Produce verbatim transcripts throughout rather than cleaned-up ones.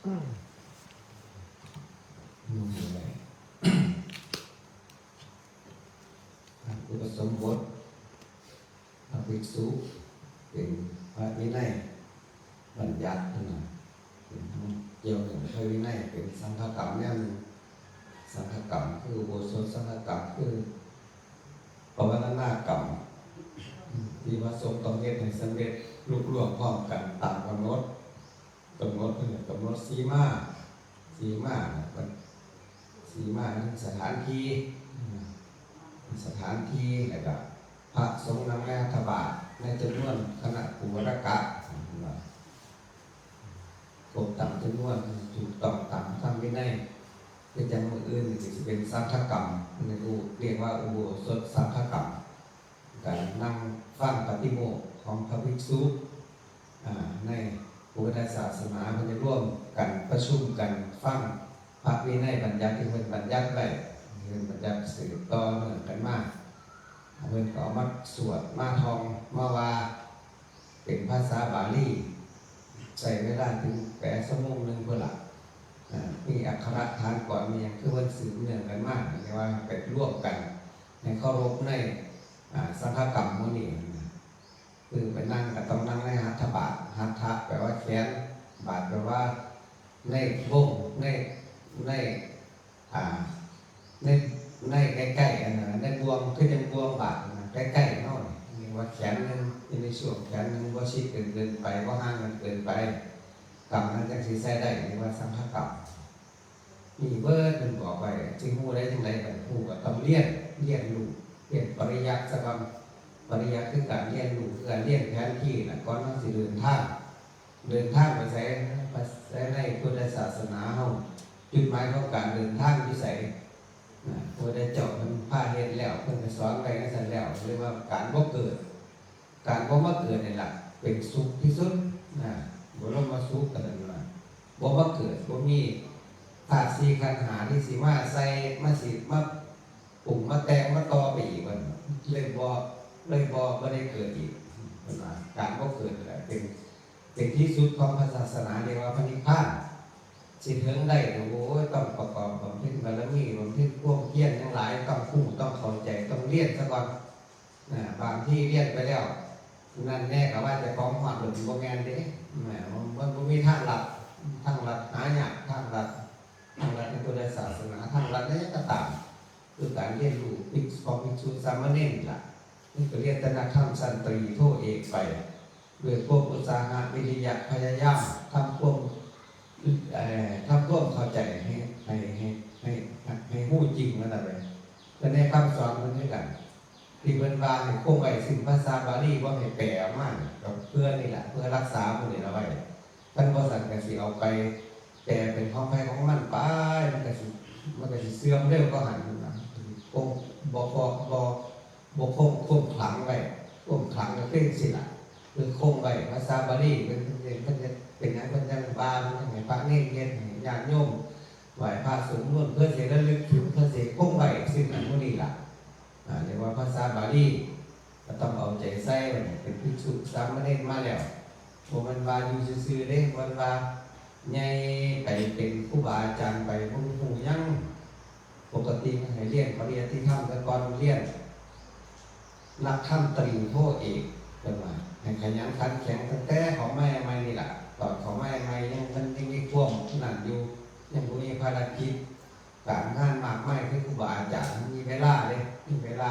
นุ่งอะไร อุปสมบท พระภิกษุ เป็นพระวินัยบัญญัตินะ เป็นเกี่ยวกับพระวินัย เป็นสังฆกรรมอย่างหนึ่ง สังฆกรรมคืออุโบสถสังฆกรรมคือปวารณากรรม ที่พระสงฆ์ต้องเฮ็ดให้สำเร็จลุล่วงพร้อมกันตามกำหนด กำหนดเพิ่นก็กำหนดสีมา สีมา สีมาคือสถานที่ สถานที่ แล้วก็พระสงฆ์นำในหัตถบาตรในจำนวนคณะปุวรกะ ครบตามจำนวน ถูกต้องตามธรรมวินัย คือจั่งมื้ออื่นนี่ก็สิเป็นสังฆกรรม เพิ่นเรียกว่าอุโบสถสังฆกรรม การนั่งฟังปาฏิโมกข์ของพระภิกษุ อ่า ในพุทธศาสนา เพิ่นจะร่วมกันประชุมกันฟังพระวินัยบัญญัติที่เพิ่นบัญญัติไว้ เพิ่นบัญญัติสืบต่อเนื่องกันมา เพิ่นก็เอามาสวดมาท่องมาว่า เป็นภาษาบาลี ใช้เวลาถึงแปดชั่วโมงหนึ่งพุ้นล่ะ อ่า มีอักขระฐานกลอนมีหยังคือเพิ่นสืบเนื่องกันมา เรียกว่าไปร่วมกัน ให้เคารพใน อ่า สังฆกรรมมื้อนี้นะ คือไปนั่งก็ต้องนั่งในหัตถบาตร หัตถะแปลว่าแขน บาตรแปลว่าในวง ใน ใน อ่า ใน ในใกล้ๆ อันนั้น ในบ่วง คือจั่งบ่วงบาตรนะ ใกล้ๆ เฮานี่ เรียกว่าแขนหนึ่ง อยู่ในช่วงแขนหนึ่ง บ่ชิดกันเกินไป บ่ห่างกันเกินไป กรรมนั้นจั่งสิใช้ได้ เรียกว่าสังฆกรรม นี่เบิดเพิ่นบอกไว้ สิฮู้ได้จั่งใดบัดฮู้ก็ต้องเรียน เรียนรู้ เรียนปริยัติซะก่อน ปริยัติคือการเรียนรู้ คือการเรียนแผนที่น่ะ ก่อนเฮาสิเดินทาง เดินทางไปไส ไปไสในพุทธศาสนาเฮา จุดหมายของการเดินทางอยู่ไส นะ พระพุทธเจ้าเพิ่นพาเฮ็ดแล้ว เพิ่นก็สอนไว้จั่งซั้นแล้ว เรียกว่าการบ่เกิด การบ่มาเกิดนี่ล่ะ เป็นสุขที่สุด นะ บรมสุข ก็ซั่นว่า บ่มาเกิด บ่มีธาตุสี่ขันธ์ห้าที่สิมาใส่ มาสิมาปรุงมาแต่งมาต่อไปอีก ว่าซั่น เลยบ่ เลยบ่ บ่ได้เกิดอีก เพิ่นว่า การบ่เกิดนี่แหละ เป็น เป็นที่สุดของพระศาสนา เรียกว่าพระนิพพาน สิถึงได้ก็ โอ้ย ต้องประกอบบำเพ็ญบารมี บำเพ็ญความเพียรทั้งหลาย ต้องรู้ ต้องเข้าใจ ต้องเรียนซะก่อน นะ บางทีเรียนไปแล้ว นั่นแน่ก็ว่าเจ้าของฮอดแล้ว บ่แม่นเด้ นะ มัน มันบ่มีทางลัด ทางลัดหายาก ทางลัด ทางลัดในพุทธศาสนา ทางลัดในหยังก็ตาม คือการเรียนรู้ของภิกษุสามเณรนี่ล่ะ นี่ก็เรียนแต่นักธรรมชั้นตรีโทเอกไป ด้วยความอุตสาหะวิริยะพยายาม ทำความ เอ่อ ทำความเข้าใจให้ ให้ ให้ ให้ ให้รู้จริงนั่นแหละเว้ย แต่ในคำสอนมันคือกัน ที่เพิ่นว่าให้คงไว้ซึ่งภาษาบาลี บ่ให้แปลออกมา ก็เพื่อนี่แหละ เพื่อรักษาหมู่นี่ละไว้ คันบ่ซั้นก็สิเอาไปแปลเป็นของไผของมันไป มันก็สิ มันก็สิเสื่อมเร็วกว่าหั้นนะ คงบ่ บ่ บ่ บ่คง คงขลังไว้ คงขลังก็คือจั่งซี้ล่ะ คือคงไว้ ภาษาบาลี เพิ่น เพิ่น เพิ่น เพิ่นเป็นหยัง เพิ่นจั่งว่า เพิ่นจั่งให้พระเณรเฮ็ด ให้ญาติโยมไหว้พระสวดมนต์ เพื่อสิระลึกถึง เพื่อสิคงไว้ซึ่งอันหมู่นี้ล่ะ อ่า เรียกว่าภาษาบาลี ก็ต้องเอาใจใส่ว่านี่เป็นภิกษุสามเณรมาแล้ว บ่แม่นว่าอยู่ซื่อๆเด้ บ่แม่นว่าใหญ่ไปเป็นครูบาอาจารย์ไป บ่รู้หยัง ปกติให้เรียนปริยัติธรรมซะก่อน เรียนนักธรรมตรีโทเอก เพิ่นว่า ให้ขยันขันแข็งตั้งแต่เข้ามาใหม่นี่ล่ะ ตอนเข้ามาใหม่ยัง มันยังมีความนั่นอยู่ ยังบ่มีภารกิจ การงานมากมายคือครูบาอาจารย์ มีเวลาเด้ มีเวลา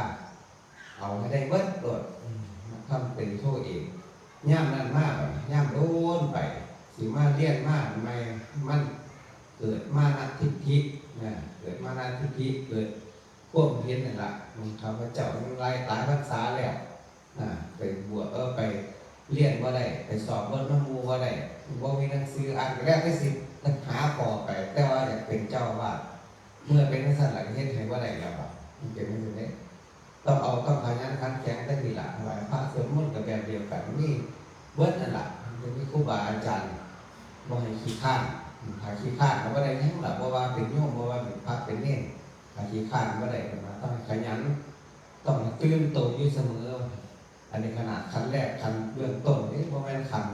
เอาให้ได้เบิดโลด อืม นักธรรมตรีโทเอก ยามนั้นมาบัดนี้ ยามโดนไป สิมาเรียนมาใหม่ มันเกิดมานะทิฏฐินะ เกิดมานะทิฏฐิ เกิดความเห็นนั่นล่ะ อืม ข้าพเจ้ามันหลาย หลายพรรษาแล้ว อ่า ไปบวช เออ ไปเรียนบ่ได้ ไปสอบบทนำหมู่บ่ได้ บ่มีหนังสืออ่าน ก็แล้วแต่สิหาข้อไป แต่ว่าอยากเป็นเจ้าอาวาส เมื่อเป็นจั่งซั้นล่ะ ก็เฮ็ดให้บ่ได้แล้วอะ มันเป็นจั่งซี้เด้ ต้องเอา ต้องขยันขันแข็งแต่ทีหลัง ไหว้พระสวดมนต์ก็แบบเดียวกัน มีเบิดนั่นล่ะ มันมีครูบาอาจารย์ บ่ให้ขี้คร้าน ถ้าขี้คร้านก็บ่ได้หยังล่ะ บ่ว่าเป็นโยม บ่ว่าเป็นพระเป็นเณร ถ้าขี้คร้านบ่ได้ ก็ต้องขยัน ต้องตื่นโตอยู่เสมอ อันนี้ขนาดขั้นแรก ขั้นเบื้องต้นเด้ บ่แม่นขั้น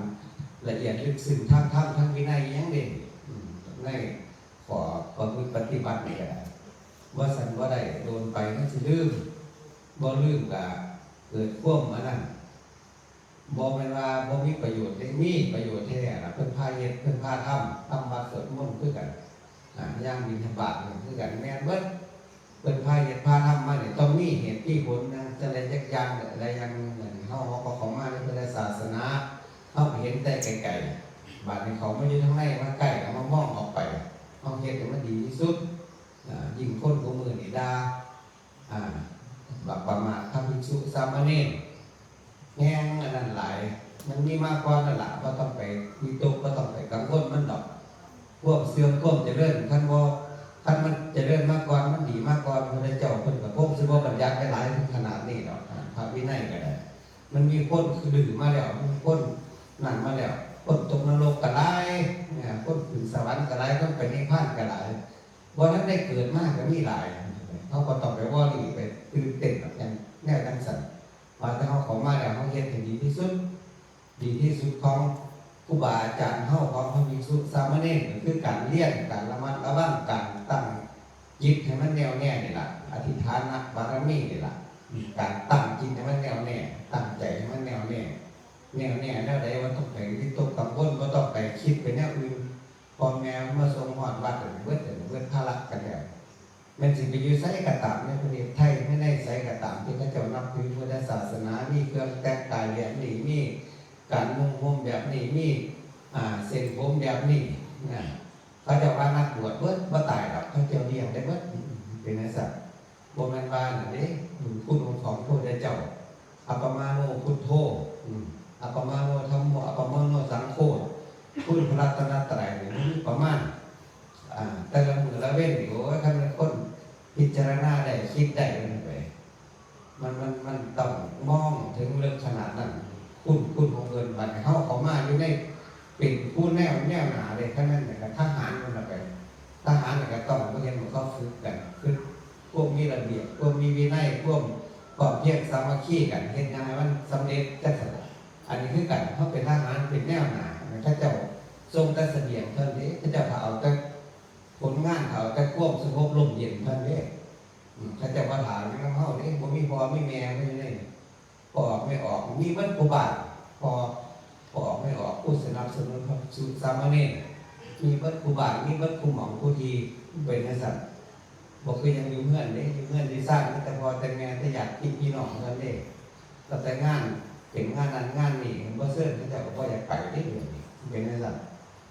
ละเอียดลึกซึ้งทางธรรม ทางวินัยอิหยังเด้ อืม ในข้อประพฤติปฏิบัตินี่ก็ได้ ว่าสันว่าได้โดนไปมันสิลืม บ่ลืมก็เกิดความอันนั้น บ่แม่นว่าบ่มีประโยชน์เด้ มีประโยชน์แท้ล่ะ เพิ่นพาเฮ็ด เพิ่นพาทำ ทำวัดสวดมนต์คือกัน อ่า ย่างบิณฑบาตนี่คือกัน แม่นเบิด เพิ่นพาเฮ็ดพาทำมานี่ต้องมีเหตุมีผลนะ จั่งใดจักอย่างใดอย่างหนึ่ง เฮา เฮาก็เข้ามาในพุทธศาสนา เฮาก็เห็นแต่ไกลๆ บาดนี้เขามาอยู่ทางใน มาใกล้ ก็มามองออกไป เฮาเฮ็ดให้มันดีที่สุด อ่า ยิ่งคนคู่มื้อนี่ด่า อ่า บักประมาทพระภิกษุสามเณร แฮงอันนั้นหลาย มันมีมาก่อนนั่นล่ะ บ่ต้องไปวิตก บ่ต้องไปกังวลมันดอก ความเสื่อมความเจริญ คันบ่ คันมันเจริญมาก่อน มันดีมาก่อน พระเจ้าเพิ่นก็คงสิบ่บัญญัติไว้หลายขนาดนี้ดอก อ่า พระวินัยก็ได้ มันมีคนคือดื้อมาแล้ว มีคนนั่นมาแล้ว คนตกนรกก็หลาย เนี่ย คนขึ้นสวรรค์ก็หลาย คนไปนิพพานก็หลาย บ่ทันได้เกิดมาก็มีหลาย เฮาบ่ต้องไปวอรี่ ไปตื่นเต้นดอก จั่งแนวจั่งซั้น ว่าแต่เฮาเข้ามาแล้ว เฮาเฮ็ดให้ดีที่สุด ดีที่สุดของครูบาอาจารย์เฮา ของพระภิกษุสามเณร ก็คือการเรียน การระมัดระวัง การตั้งจิตให้มันแน่วแน่นี่ล่ะ อธิษฐานบารมีนี่ล่ะ การตั้งจิตให้มันแน่วแน่ ตั้งใจให้มันแน่วแน่ แน่วแน่แนวใด บ่ต้องไปวิตกกังวล บ่ต้องไปคิดไปแนวอื่น พ่อแม่มาส่งฮอดวัด เบิด เบิดภาระกันแล้ว แม่นสิไปอยู่ไสก็ตาม ในประเทศไทย ใน ในไสก็ตาม ที่เขาเจ้านับถือพุทธศาสนา มีเครื่องแต่งกายแบบนี้ มีการนุ่งห่มแบบนี้ มี อ่า เส้นผมแบบนี้นะ เขาเจ้าว่านักบวชเบิด บ่ตายดอก เขาเจ้าเลี้ยงได้เบิด เป็นจั่งซั้น บ่แม่นว่านั่นเด้ บุญคุณของพระพุทธเจ้า อัปปมาโนพุทโธ อืม อัปปมาโนธัมโม อัปปมาโนสังโฆ คุณพระรัตนตรัยนี่มันมีประมาณ อ่า แต่ละมื้อละเว็นนี่ โอ้ย คันเป็นคนพิจารณาได้ คิดได้ มันไป มัน มัน มันต้องมองถึงเรื่องขนาดนั้น คุณ คุณของเพิ่น บัดนี้เฮาเข้ามาอยู่ใน เป็นผู้แนว แนวหน้าเลย คันนั้นน่ะก็ทหารมันละไป ทหารน่ะก็ต้องบ่เห็นว่าเขาฝึกกัน คือพวกมีระเบียบ พวกมีวินัย พวกพร้อมเพรียงสามัคคีกัน เฮ็ดหยังให้มันสำเร็จจั่งซั้นล่ะ อันนี้คือกัน เฮาเป็นทหาร เป็นแนวหน้า เขาเจ้าส่งแต่เสบียงเท่านั้นเด้ เขาเจ้าถ้าเอาแต่ผลงาน ถ้าเอาแต่ความสงบร่มเย็นเท่านั้นเด้ อืม เขาเจ้าบ่ถามนำเฮาเด้ บ่มีพ่อมีแม่ บ่อยู่ใน พ่อออกแม่ออก มีเบิดคู่บ้าน พ่อ พ่อออกแม่ออก ผู้สนับสนุนพระภิกษุสามเณร มีเบิดคู่บ้าน มีเบิดคู่หม่องคู่ที่ เป็นจั่งซั้น บ่คือยังอยู่เฮือนเด้ อยู่เฮือนอยู่ซาน มีแต่พ่อแต่แม่ แต่ญาติพี่น้องเท่านั้นเด้ ก็แต่งาน เป็นงานนั้นงานนี้ บ่เชิญ เขาเจ้าก็บ่อยากไปเด้ เดี๋ยวนี้ เป็นจั่งซั้น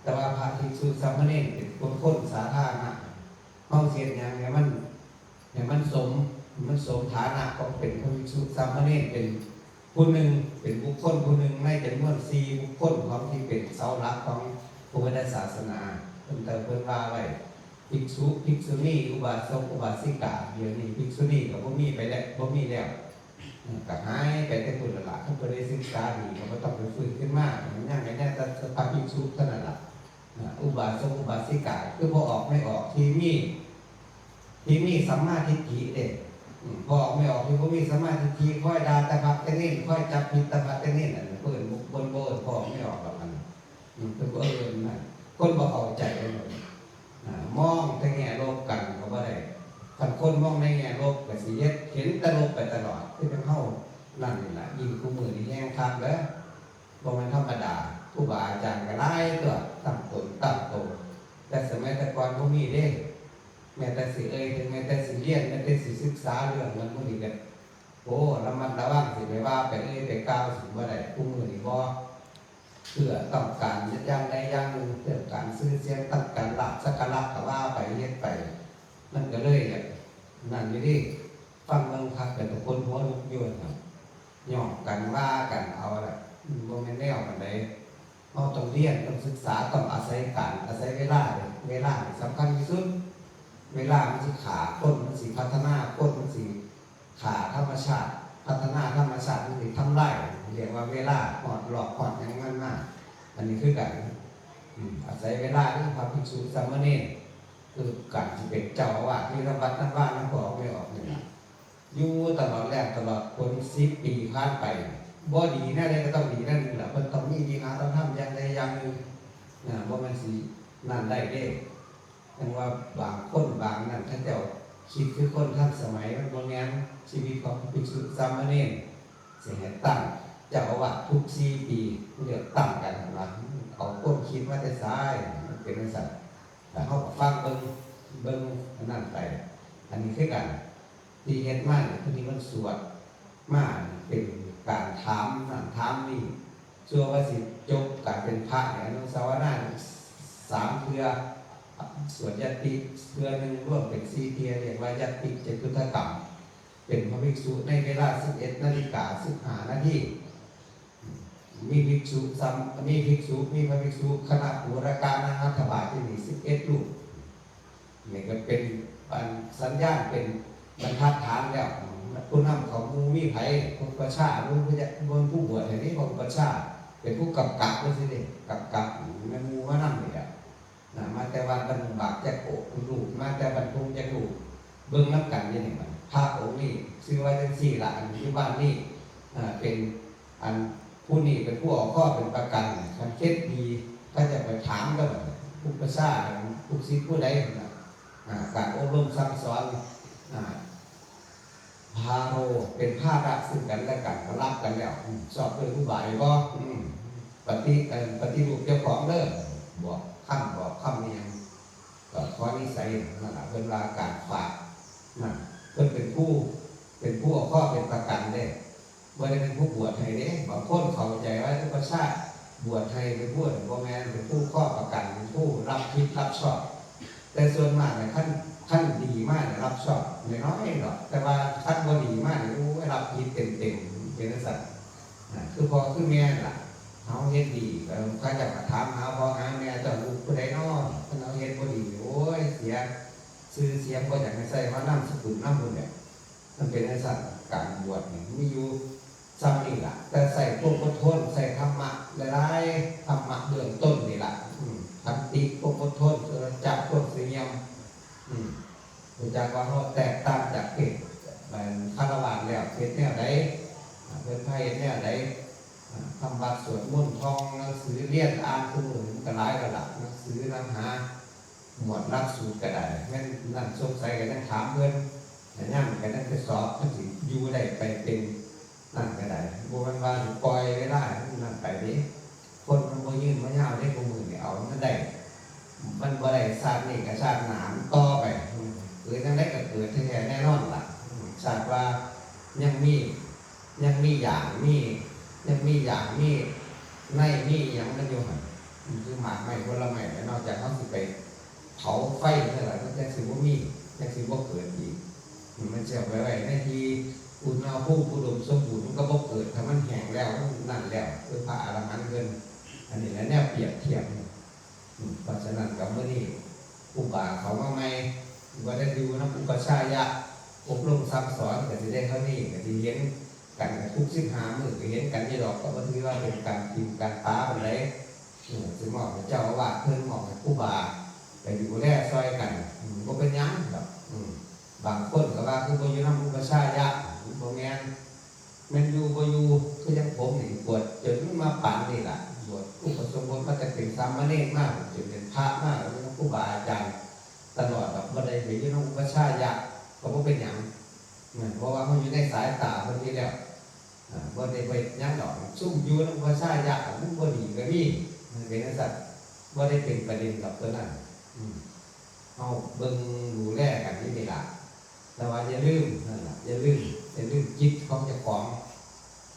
แต่ว่าพระภิกษุสามเณรเป็นคน คนสาธารณะ เฮาสิเฮ็ดหยังให้มัน ให้มันสม มันสมฐานะของเป็นพระภิกษุสามเณร เป็นผู้หนึ่ง เป็นบุคคลผู้หนึ่งในจำนวนสี่บุคคลของที่เป็นเสาหลักของพระพุทธศาสนา เพิ่นแต่เพิ่นว่าไว้ ภิกษุ ภิกษุณี อุบาสก อุบาสิกา เดี๋ยวนี้ภิกษุณีก็บ่มีไปแล้ว บ่มีแล้ว เออ ก็หายไปแต่พุ้นละล่ะ คันบ่ได้ศึกษาดีก็บ่ต้องไปฟื้นขึ้นมา มันยังไงแน่แต่พระภิกษุเท่านั้นล่ะ นะ อุบาสก อุบาสิกา คือบ่ออกแม่ออกที่มี ที่มีสัมมาทิฏฐิเด้ อืม บ่ออกแม่ออกที่บ่มีสัมมาทิฏฐิ คอยด่าแต่พระแต่เณร คอยจับผิดแต่พระแต่เณร อันนั้นเพิ่นบ่ เพิ่นบ่เอิ้นบ่ออกแม่ออกดอก อันนั้น อืม เพิ่นบ่เอิ้นนั่น คนบ่เข้าใจเลย อ่า มองแต่แง่ลบกันก็บ่ได้ คันคนมองในแง่ลบก็สิเฮ็ด เห็นแต่ลบไปตลอด คือจั่งเฮานั่นนี่ล่ะ ยิ่งคู่มื้อนี้แฮงคักเด้อ บ่แม่นธรรมดา ครูบาอาจารย์ก็หลายตัว ตั้งตนตั้งโต แต่สมัยแต่ก่อนบ่มีเด้ แม้แต่สิเอ่ยถึง แม้แต่สิเรียน แม้แต่สิศึกษาเรื่องนั้นมื้อนี้ก็ โอ้ ระมัดระวัง สิไปว่าไปเอ่ยไปกล่าวสิบ่ได้ คู่มื้อนี้บ่ เพื่อต้องการอย่างใดอย่างหนึ่ง เพื่อการชื่อเสียง ต้องการลาภสักการะก็ว่าไป เฮ็ดไป มันก็เลยแบบ นั่นอยู่เด้ ฟังเบิ่งคักเป็นตาขนหัวลุกอยู่หั่นน่ะ ย่องกันว่ากันเอาล่ะ อืม บ่แม่นแนวปานใด เฮาต้องเรียน ต้องศึกษา ต้องอาศัยการ อาศัยเวลาเด้ เวลานี่สำคัญที่สุด เวลามันสิฆ่าคน มันสิพัฒนาคน มันสิฆ่าธรรมชาติ พัฒนาธรรมชาติ มันสิทำลาย เรียกว่าเวลา ฮอดรอบ ฮอดหยังมันมา อันนี้คือกัน อืม อาศัยเวลาเด้อ พระภิกษุสามเณร คือการสิเป็นเจ้าอาวาส มีนวัดนำวานำพ่อแม่ออกนี่ล่ะ อยู่ตลอดแรกตลอดผล สิบปีผ่านไป บ่ดีแนวใดก็ต้องดีแนวหนึ่งล่ะ เพิ่นต้องมีวิหารธรรมอย่างใดอย่างหนึ่ง นะ บ่แม่นสินั่นได้เด้ จั่งว่าบางคนบางนั่น เขาเจ้าคิดคือคนทันสมัย มันบ่แม่น ชีวิตของพระภิกษุสามเณร สิให้ตั้งเจ้าอาวาสทุกสี่ปี เลือกตั้งกันว่า เอาความคิดมาแต่ไส มันเป็นจั่งซั้น แต่เฮาก็ฟังเบิ่ง เบิ่งอันนั้นไป อันนี้คือกัน ที่เฮ็ดมานี่ คือที่มันสวดมานี่ เป็นการถามนั่นถามนี่ ส่วนว่าสิจบการเป็นพระเนี่ย อนุสาวนาสามเทื่อ สวดยัตติเทื่อหนึ่ง รวมเป็นสี่เทื่อ เรียกว่ายัตติจตุตถกรรม เป็นพระภิกษุในเวลาสิบเอ็ดนาฬิกาสิบห้านาที มีภิกษุซ้ำ มีภิกษุ มีพระภิกษุ คณะปุรกานังมัทธบาทที่นี่สิบเอ็ดรูป นี่ก็เป็นอันสัญญาณ เป็นบรรทัดฐานแล้ว ผู้นำของหมู่มีไผ พระอุปัชฌาย์ หมู่พระยะ หมู่ผู้บวชให้นี่ พระอุปัชฌาย์ เป็นผู้กำกับไว้สิเด้ กำกับแม่นหมู่มานำนี่แหละ นะ มาแต่วัดบ้านบากจักโอกลูก มาแต่บ้านทุ่งจักลูก เบิ่งนำกันอยู่นี่ บัดพระองค์นี้ชื่อว่าจังซี่ล่ะ อันอยู่บ้านนี้ อ่า เป็น อันผู้นี้เป็นผู้เอาข้อเป็นประกัน คันเฮ็ดดี เขาจะไปถามแล้ว บัดนี้ อุปัชฌาย์ ลูกศิษย์ผู้ใดนะ อ่า การอบรมสั่งสอน อ่า พาโรเป็นภาระซึ่งกันและกัน ก็รับกันแล้ว อืม ชอบด้วยอุบายบ่ อืม ปฏิ เอ่อ ปฏิรูปเจ้าของเด้อ บอกคำ บอกคำนี่หยัง ก็ขอนิสัยนั่นล่ะ เพิ่นว่าการฝากนั่น เพิ่นเป็นผู้ เป็นผู้เอาข้อเป็นประกันเด้ บ่ได้เป็นผู้บวชให้เด้ บางคนเข้าใจว่าอุปัชฌาย์บวชให้เป็นผู้ บ่แม่น เป็นผู้ข้อประกัน เป็นผู้รับผิดรับชอบ แต่ส่วนมากเนี่ย คัน คันดีมาเนี่ยรับชอบน้อยๆดอก แต่ว่าคันบ่ดีมาเนี่ย โอ้ย รับผิดเต็มๆ เป็นจั่งซั้น อ่า คือพ่อคือแม่ล่ะ เฮาเฮ็ดดี เออ เขาเจ้าก็ถามหาพ่อหาแม่ เจ้าลูกผู้ใดน้อ คันเฮาเฮ็ดบ่ดี โอ้ย เสียชื่อเสียง บ่อยากให้ใส่ฮอดนามสกุลนำพุ้นแหละ มันเป็นจั่งซั้น การบวชนี่มีอยู่ ส่ำนี่ล่ะ แต่ใส่ความอดทน ใส่ธรรมะหลายๆ ธรรมะเบื้องต้นนี่ล่ะ อืม ขันติ ความอดทน สัจจะ ความเสงี่ยม อืม รู้จักว่าเฮาแตกต่างจากเพศ เอ่อ ฆราวาสแล้ว เฮ็ดแนวใด อ่า เพิ่นพาเฮ็ดแนวใด อ่า ทำวัตรสวดมนต์ ท่องหนังสือ เรียนอ่าน ซุมื้อนี้มันก็หลายแล้วล่ะ หนังสือ หนังหา หมวดหลักสูตรก็ได้ แม่นนั่นสงสัยก็ยังถามเพิ่น แต่ย่ามก็ยังไปสอบ เพิ่นสิอยู่ได้ไปเป็นนั่นก็ได้ บ่แม่นว่าสิปล่อยเวลาให้มันนั่นไปเด้ คนมันบ่ยืนบ่ยาวเด้ ผู้มื้อนี้เอามันได้ มันบ่ได้ชาตินี้ก็ชาติหน้ามันต่อไป เกิดจั่งใดก็เกิดแท้ๆแน่นอนล่ะ ชาติว่ายังมี ยังมีหยางมี ยังมีหยางมีใน มีหยังมันอยู่หั่น มันคือหมากไม้ผลไม้ แล้วนอกจากเฮาสิไปเผาไฟเท่านั้น มันจั่งสิบ่มี จั่งสิบ่เกิดอีก มันสิเอาไปไว้ในที่อุณหภูมิอุดมสมบูรณ์ มันก็บ่เกิด ถ้ามันแห้งแล้ว มันนั่นแล้ว คือพระอรหันต์เพิ่น อันนี้แหละแนวเปรียบเทียบ อืม เพราะฉะนั้นก็มื้อนี้ครูบาเขามาใหม่ บ่ได้อยู่นำอุปัชฌายะ อบรมสั่งสอน ก็สิได้เท่านี้ ก็สิเห็นกันทุกสิบห้ามื้อ ก็เห็นกันอยู่ดอก ก็บ่ถือว่าเป็นการถิ่มการปาปานใด เออ สิมอบให้เจ้าอาวาสเพิ่น มอบให้ครูบา ไปดูแลซ่อยกัน อืม บ่เป็นหยังดอก อืม บางคนก็ว่า คือบ่อยู่นำอุปัชฌายะ มันบ่แม่น แม่นอยู่บ่อยู่ คือจั่งผมนี่ปวดจนมาปานนี้ล่ะ บวชอุปสมบทมาแต่เป็นสามเณรมา จนเป็นพระมา แล้วเป็นครูบาอาจารย์ตลอดดอก บ่ได้ไปอยู่นำอุปัชฌายะ ก็บ่เป็นหยัง นะ เพราะว่าเฮาอยู่ในสายตาเพิ่นอยู่แล้ว อ่า บ่ได้ไปหยังดอก ซุมอยู่นำอุปัชฌายะ มันบ่ดีก็มี มันเป็นจั่งซั้น บ่ได้เป็นประเด็นดอกตัวนั้น อืม เฮาเบิ่งดูแลกันอยู่นี่ล่ะ แต่ว่าอย่าลืมนั่นล่ะ อย่าลืม อย่าลืมจิตของเจ้าของ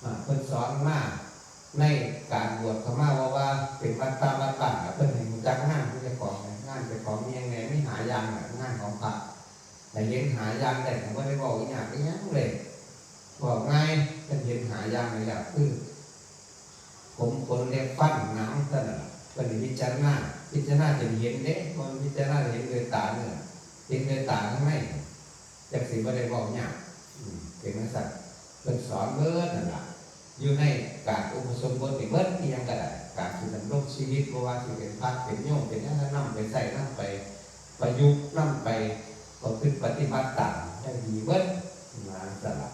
อ่า เพิ่นสอนมาในการบวชเข้ามา ว่า ว่าเป็นวัตตาวัตตา เพิ่นให้รู้จักงานของเจ้าของ งานเจ้าของมีหยังแหน่ มีห้าอย่างน่ะ งานของพระ แต่เห็นห้าอย่างได้ ก็บ่ได้เว้ายากอิหยังเลย เว้าง่าย เพิ่นเห็นห้าอย่างนี่แล้ว คือ ผม ขน เล็บ ฟัน หนัง เท่านั้นล่ะ เพิ่นสิพิจารณา พิจารณาจนเห็นเด้ บ่แม่นพิจารณาเห็นด้วยตาเนื้อ เห็นด้วยตาข้างใน จั่งสิบ่ได้เว้ายาก อืม เป็นจั่งซั้น เพิ่นสอนเบิดนั่นล่ะ อยู่ในการอุปสมบทนี่เบิด อิหยังก็ได้ การสิดำรงชีวิต บ่ว่าสิเป็นพระเป็นโยมเป็นหยัง ก็นำไปใช้ นำไปประยุกต์ นำไปประพฤติปฏิบัติตามได้ดีเบิด ว่าจั่งซั้นล่ะ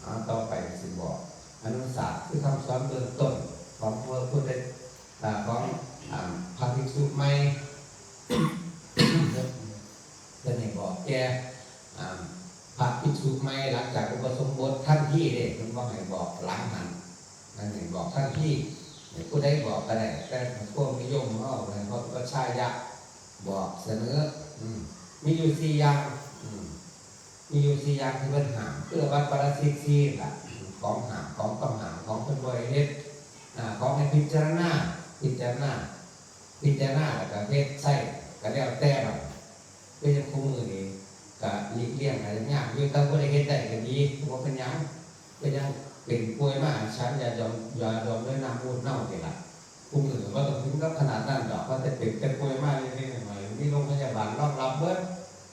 อ่า ต่อไปสิบอกอนุสาสน์ คือคำสอนเบื้องต้นของพระพุทธ อ่า ของ อ่า พระภิกษุใหม่ แก่ อ่า พระภิกษุใหม่หลังจากอุปสมบททันทีเด้ เพิ่นบ่ให้บอกหลังหั้น นั่นให้บอกทันที ผู้ใดบอกก็ได้ แต่พวกนิยมเฮาให้พระอุปัชฌายะบอกเสนอ อืม มีอยู่สี่อย่าง อืม มีอยู่สี่อย่างที่เพิ่นห้าม คืออบัติปาราชิกสี่ล่ะ ของห้าม ของต้องห้าม ของเพิ่นบ่ให้เฮ็ด อ่า ของให้พิจารณา พิจารณา พิจารณาแล้วก็เฮ็ดใช้ ก็แล้วแต่บัด คือจั่งคู่มื้อนี้ก็หลีกเลี่ยงก็ยากอยู่ แต่ผู้ใดเฮ็ดได้ก็ดี บ่เป็นหยัง ก็ยังเป็นป่วยมาฉันยาดอง ยาดองด้วยน้ำมูตรเน่านี่ล่ะ คู่มื้อก็บ่ต้องถึงกับขนาดนั้นดอก ว่าแต่เป็นแต่ป่วยมาเล็กๆน้อยๆ มีโรงพยาบาลรองรับเบิด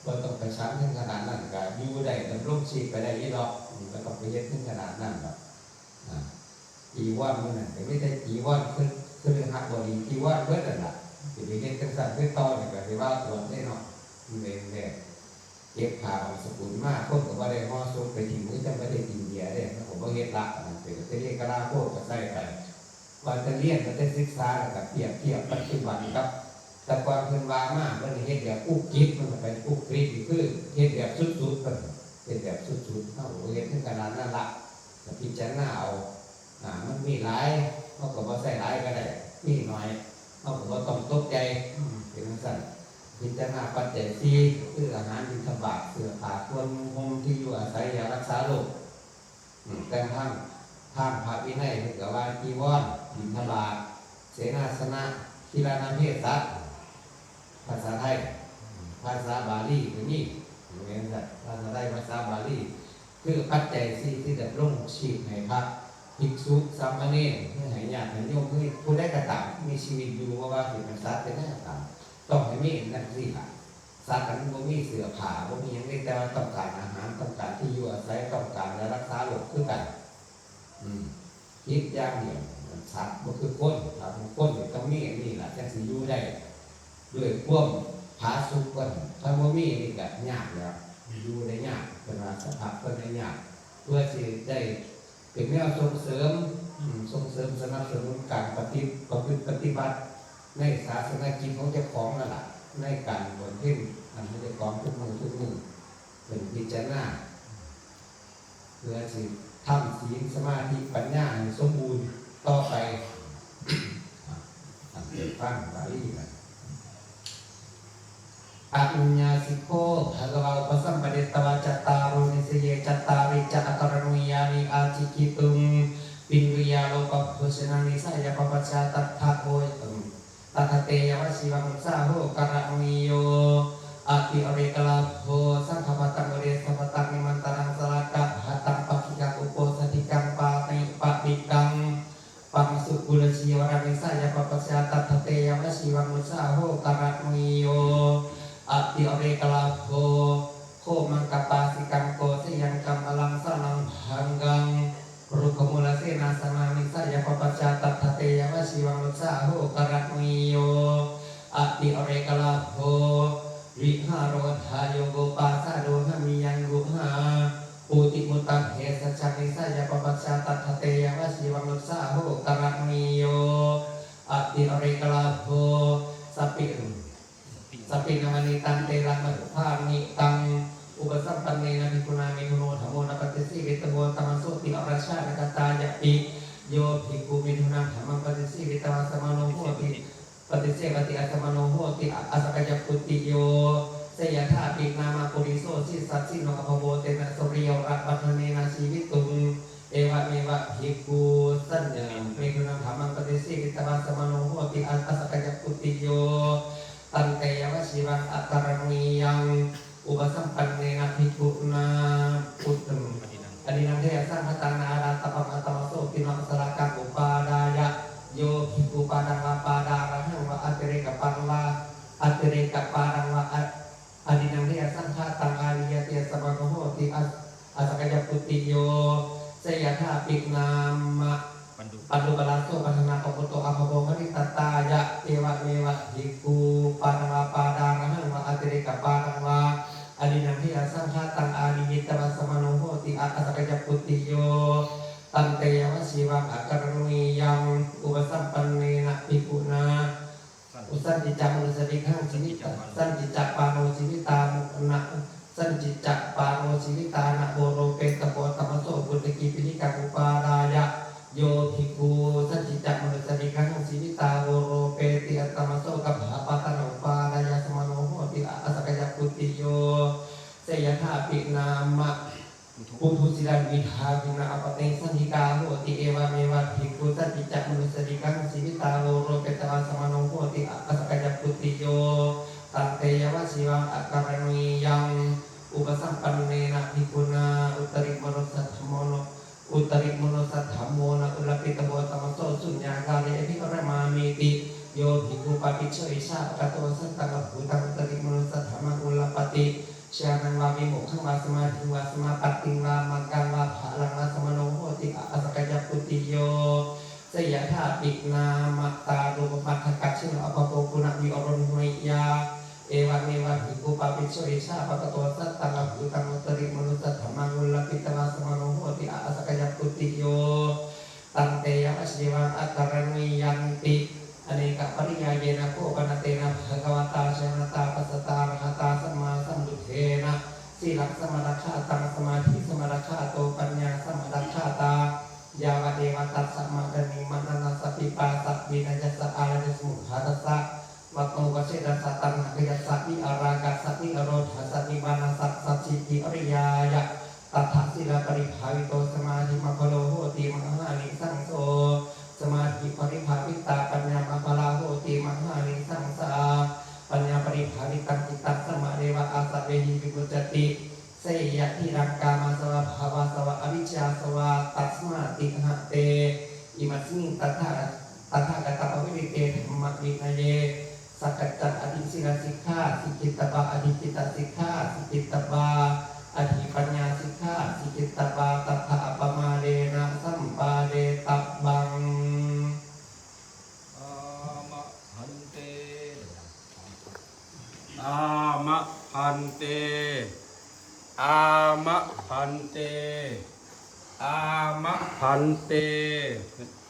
บ่ต้องไปฉันถึงขนาดนั้น ก็อยู่ได้ ดำรงชีพไปได้อยู่ดอก อืม บ่ต้องไปเฮ็ดถึงขนาดนั้นดอก อ่า จีวรมื้อนั้นก็มีแต่จีวร คือ คือหาบดีจีวรเบิดนั่นล่ะ สิไปเฮ็ดจั่งซั้นคือต่อนี่ก็สิว่าอวดเด้เนาะ มันแม่นแท้ เก็บผ้าบางสกุลมา คนก็บ่ได้ห่อศพไปถิ่ม คือจั่งบ่ได้กินเบียร์เด้ มันก็บ่เฮ็ดละ อันนั้นเป็นแต่เรียกกะลาโพดก็ใส่ไป ว่าแต่เรียน ว่าแต่ศึกษา แล้วก็เปรียบเทียบปัจจุบันกับ แต่ก่อนเพิ่นว่ามา เพิ่นเฮ็ดแบบอุกฤษ มันก็ไปอุกฤษนี่คือเฮ็ดแบบสุดๆ เพิ่นเฮ็ดแบบสุดๆ เฮาก็เฮ็ดถึงขนาดนั้นละ ก็พิจารณาเอา อ่า มันมีหลาย เฮาก็บ่ใส่หลายก็ได้ มีน้อย เฮาก็บ่ต้องตกใจ อืม เป็นจั่งซั้น พิจารณาปัจจัยสี่ คืออาหารบิณฑบาต เสื้อผ้า ควรนุ่งห่ม ที่อยู่อาศัย ยารักษาโรค อืม แต่ทาง ทางพระวินัยเพิ่นก็ว่าจีวร บิณฑบาต เสนาสนะ ทิรานาเภสัช ภาษาไทย ภาษาบาลีก็มี แม่นจ้ะ ภาษาไทย ภาษาบาลี คือปัจจัยสี่ที่ดำรงชีพให้พระภิกษุ สามเณร ให้ญาติให้โยม ให้ผู้ใดก็ตาม มีชีวิตอยู่ บ่ว่าสิเป็นสัตว์เป็นหยังก็ตาม ต้องให้มีจั่งซี้ล่ะ สัตว์อันบ่มีเสื้อผ้า บ่มีหยังเลย แต่ว่าต้องการอาหาร ต้องการที่อยู่อาศัย ต้องการยารักษาโรคคือกัน อืม ผิดอย่างเดียว สัตว์บ่คือคน ถ้าเป็นคนนี่ต้องมีอันนี้ล่ะ จั่งสิอยู่ได้ ด้วยความผาสุกเพิ่น ถ้าบ่มีนี่ก็ยากแล้ว อยู่ได้ยาก เพิ่นว่าสภาพเพิ่นได้ยาก เพื่อสิได้เป็นแนวส่งเสริม อืม ส่งเสริมสนับสนุนการปฏิ ประพฤติปฏิบัติในศาสนกิจของเจ้าของนั่นล่ะ ในการบำเพ็ญอันของเจ้าของทุกมื้อทุกมื้อ เป็นพิจารณา เพื่อสิทำศีลสมาธิปัญญาให้สมบูรณ์ต่อไป อ่ะ ตั้งใจฟังบาลีกัน Anuññāsiko bhagavā upasampaditvā cattāro nisayye cattāri ca akaraṇīyāni ācikkhituṃ piṇḍiyā lopabhojanā nissayappabajjā tattha o, tattha te yāvajīvaṃ ussāho karaṇīyo. Atirekalabho saṅghapataṃ uddesabhataṃ nimantanaṃ sālakabhataṃ pakkhiyaṃ uposathiyaṃ paṇi pavikaṃ paṃsu kulasīvaraṃ nissayappabajjā tattha te yāvajīvaṃ ussāho karaṇīyo. Atirekalabho khomakappāsikaṃ kosayaṃ kammalaṃ saraṇaṃ bhaṅgaṃ rukkhamūlasenāsanā nissayappabajjā tattha te yāvajīvaṃ ussāho karaṇīyo. Atirekalabho vihāro dhayo gopāsādo hamiyaṃ guhā pūti muttaṃ bhesajjaṃ nissayappabajjā tattha te yāvajīvaṃ ussāho karaṇīyo. Atirekalabho sapi, sapinamaṇitaṃ telaṃ madhuphāṇitaṃ upasampannena bhikkhunā megho no dhammo na paṭisevitabbo tammasotthi arajānakatāyapi. Yo bhikkhu megho naṃ dhammaṃ paṭisevitvā samaṇo hoti paṭisevati, asamaṇo hoti a, asakyaputtiyo. Seyyathāpi nāma puriso sissasino abhabbo tena soriyo ra vaṇṇanena jīvituṃ. Evameva bhikkhu saññā megho naṃ dhammaṃ paṭisevitvā samaṇo hoti a, asakyaputtiyo. Tante yāvajīvaṃ akaraṇīyaṃ upasampannena bhikkhunā put, adinnaṃ kheyyaṃ saṅkhātaṃ na ārātabbaṃ aṭṭhamāso tiṇṇaṃ sālakaṃ upādāya. Yo bhikkhu pādaṃ vā pādārahaṃ vā atirekapādaṃ vā, atirekapādaṃ vā a, adinnaṃ kheyyaṃ saṅkhātaṃ āriyati, asamaṇo hoti a, asakyaputtiyo. Seyyathāpi nāma paṇḍupalāso paṭhānāpavutto abhabbo harittattāya. Evameva bhikkhu pādaṃ vā pādārahaṃ vā atirekapādaṃ vā adinnaṃ kheyyaṃ saṅkhātaṃ āriyitvā samaṇo hoti a, asakyaputtiyo. Tante yāvajīvaṃ akaraṇīyaṃ upasampannena bhikkhunā. Santi ca manussadiṭṭhaṃ jīvita, santi ca pāṇo jīvitā, na, Sañcicca paro sīvitā na voropetabo attamaso, puttaki piṇḍikaṃ upādāya. Yo bhikkhu sañcicca manussadigaṃ sīvitā voropeti attamaso, gabbhapātana upādāya, samaṇo hoti asakyaputtiyo. Seyyathāpi nāma puthū sīlaṃ vidhā bhikkhūna appaṭinissaggā hoti, evameva bhikkhu sañcicca manussadigaṃ sīvitā voropetavā, samaṇo hoti asakyaputtiyo. Tante yāva jīvaṃ ākaraṇīyaṃ upasampannena bhikkhunā uttarimanussādhammo, uttarimanussādhammo na ullapitabo attamaso, suññāgāre abhiramāmīti. Yo bhikkhu pāpiccho icchāpakato sattangabhūtaṃ uttarimanussādhammaṃ ullapati, jhānaṃ vā vimokkham vā samādhiṃ vā samāpattiṃ vā maggaṃ vā phalaṃ vā, samaṇo hoti asakyaputtiyo. Seyyathāpi nāma tārupamadakajjhano appako punaviyoronimiyā, evameva bhikkhu pāpiccho icchāpakato sattangabhūtaṃ uttarimanussādhammaṃ ullapitvā, samaṇo hoti asakyaputtiyo. Tante yāva jīvaṃ ākaraṇīyanti. Anekapariyāyena kho pana tena bhagavatā jayantaṃ passatā arahatā sammāsambuddhena sīlaṃ samādakkhātaṃ samādhi samādakkhāto paññā samādakkhātā, yāvadeva tassa māraṃ nimmānassa pipāsavīrayyassa ālāsyasamuddatassa vatthupasedassa taṇhābhayassa vītarāgassa nirodhassa nibbānassa jjhātikiriyāya. Tattha sīlaparibhāvito samādhimaggaphala hoti mahānisaṃso. Samādhiparibhāvitā paññāmaggaphala hoti mahānisaṃsā. Paññāparibhāvitaṃ cittaṃ samadeva āsavehi vimuccati. Seyyathīdaṃ kāmasāvā bhavāsāvā avijjāsāvā, tasmā tiṭṭhaṃ te imasmiṃ tathā- tathāgatapāvirite dhammavinaye. Sakkaccaṃ atītadasīlasikkha sikkhitabba, adiṭṭhidasīlasikkha sikkhitabba, adiṭṭhipaññāsikkha sikkhitabba, tattha appamādena sampādetabbam. Āma bhante. Āma bhante. Āma bhante. Āma bhante.